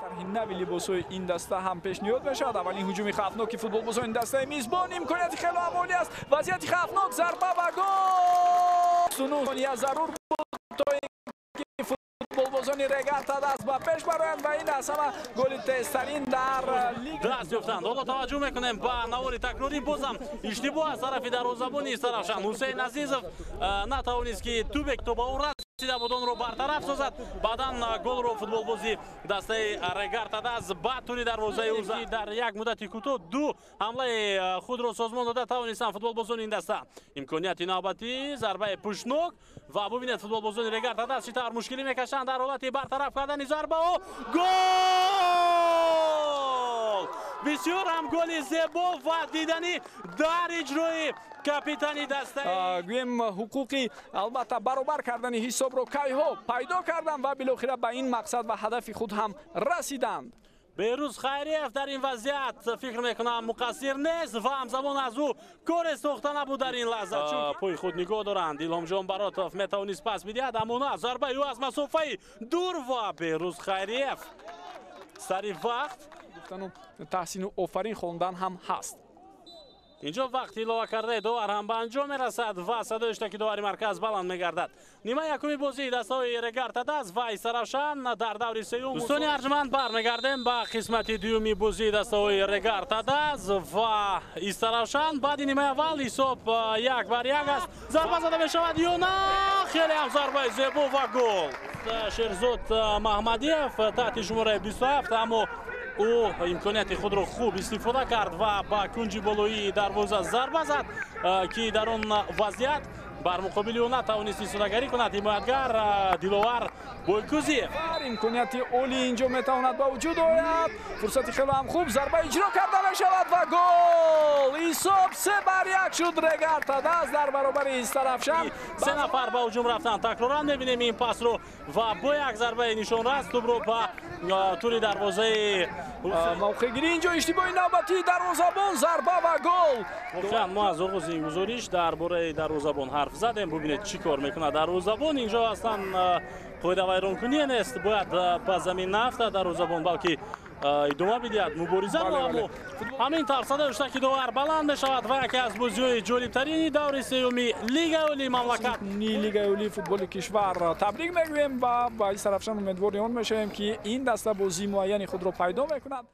Тарҳи нави либосҳои ин даста ҳам пешниҳод мешавад. Аввалин ҳуҷуми хавфноки футболбозони дастаи мизбон, имконияти хело ҳам олӣ аст. Вазъияти хавфнок, зарба ва гол! 29 сония зарур буд, то ин ки футболбозони Регар ТадАЗ ба пеш бароянд, ва ин аз ҳама голи тезтарин дар лига. Даст ёфтанд. Ҳоло таваҷҷӯҳ мекунем ба навори такрорӣ. Бозам иштибоҳ аз тарафи дарвозабони Истаравшан. Ҳусейн Азизов натавонист, ки тӯбе то ба ӯ расида буд, онро бартараф созад. Баъдан голро футболбози дастаи Регар ТадАЗ ба тури дарвозаи ӯ. Дар як муддати кӯтоҳ ду ҳамлаи худро созмон дода тавонистанд футболбозони ин даста. Имконияти навбатӣ, зарбаи пуштнок, ва бубинед, футболбозони Регар ТадАЗ чӣ тавр мушкилӣ мекашанд дар ҳолати бартараф кардани зарбао. Гол! Бисёр ҳам голи зебо ва диданӣ дар иҷрои капитани дастаи Гӯем, ҳуқуқи албатта баробар кардани ҳисобро кайҳо пайдо карданд ва билохира ба ин мақсад ва ҳадафи худ ҳам расиданд. Беҳрӯз Хайриев дар ин вазъият, фикр мекунам, муқассир нест ва ҳамзамон аз ӯ коре сохта набуд дар ин лаҳза, чун пои худ нигоҳ доранд. Илҳомҷон Баротов метавонист пас бидиҳад, аммо на, зарбаи ӯ аз масофаи дур ва Беҳрӯз Хайриев сари вақт. Гуфтану таҳсину офарин хондан ҳам ҳаст. Инҷо вақти илова кардаи довар ҳам ба анҷом мерасад ва садои ҳуштаки довари марказ баланд мегардад. Нимаи якуми бозии дастаҳои Регар ТадАЗ ва Истаравшан дар даври сеюм. Дӯстони арҷманд, бармегардем ба қисмати дуюми бозии дастаҳои Регар ТадАЗ ва Истаравшан. Баъди нимаи аввал ҳисоб 1-1 аст. Зарба зада мешавад ё на? Хеле ҳам зарбаи зебо ва гол! Шерзод Маҳмадиев таҳти шумораи 27, аммо ӯ имконияти худро хуб истифода кард ва ба кунҷи болоии дарвоза зарба зад, ки дар он вазъият бар муқобили ӯ натавонист истифодагарӣ кунад ҳимоятгар Диловар Бойкузиев. Имконияти олӣ инҷо метавонад ба вуҷуд ояд. Фурсати хеле ҳам хуб, зарба иҷро карда мешавад ва гол! Ҳисоб 3-1 шуд. Регар ТадАЗ дар баробари Истаравшан. Се нафар ба ҳуҷум рафтанд. Такроран мебинем ин пасро ва бо як зарбаи нишонрас тӯбро ба тури дарвозаи Мавқеъгирӣ инҷо, иштибоҳи навбатии дарвозабон, зарба ва гол! Воқеан, мо аз оғози ин гузориш дар бораи дарвозабон ҳарф задем. Бубинед, чӣ кор мекунад дарвозабон инҷо. Аслан қоидавайронкуние нест, бояд ба замин нафтад дарвозабон, балки идома бидиҳад муборизаро. Аммо ҳамин тавр садои ҳуштаки довар баланд мешавад ва яке аз бозиҳои ҷолибтарини даври сеюми Лигаи олии мамлакат. Лигаи олии футболи кишвар табрик мегӯем ва ба Истаравшан умедвори он мешавем, ки ин даста бозии муайяни худро пайдо мекунад.